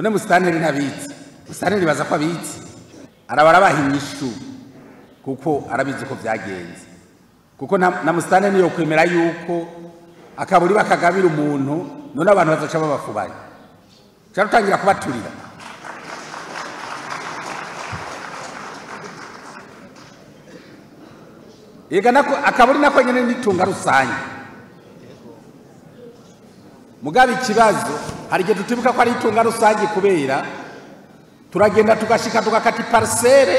None musitanteri ntabizi, musitanteri baza ko abizi, arabarabaha inyishu kuko arabizi ko vyagenze. Kuko na musitanteri niyo kwemera yuko akaburi bakagabira umuntu, none abantu bazoca babafubaye, carutangira kubaturira. Ega nako akaburi nako nyene nitunga rusange. Mugabe ikibazo hari igihe tutibuka ko ari itunga rusange, kubera turagenda tugashika tugakata iparcelle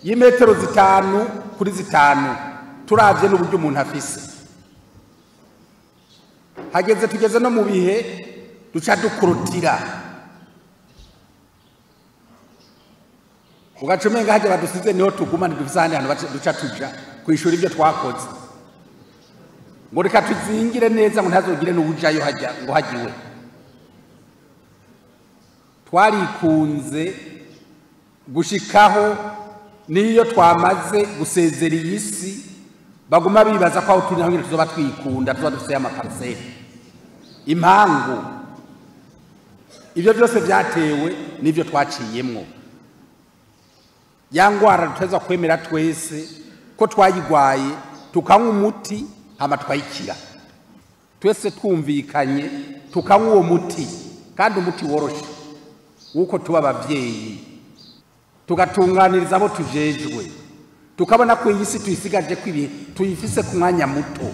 y'imetero 5 kuri 5, turavye n'uburyo umuntu afise. Hageze tugeze no mu bihe duca dukurutira, ugaca umenga hajya badusize niho tuguma, ntidufise ahandi hantu duca tuja kwishura ibyo twakoze. Ngo reka tuzingire neza ngo ntazogire n'uwujayo hajya ngo hagiwe. Twarikunze gushikaho niyo twamaze gusezera iyi si, baguma bibaza ko aho turi naho nyine tuzoba twikunda, tuzoba dufise amaparcelle, impangu. Ibyo byose byatewe n'ibyo twaciyemwo. Ya ngwara tuteza kwemera twese ko twayigwaye, tukanywa umuti hama tukayikira. Twese twumvikanye tukanywa uwo muti, kandi umuti woroshe wuko tuba abavyeyi, tugatunganiriza abo tujejwe, tukabona ko iyi si tuyisigaje ko ibihe tuyifise ku mwanya muto.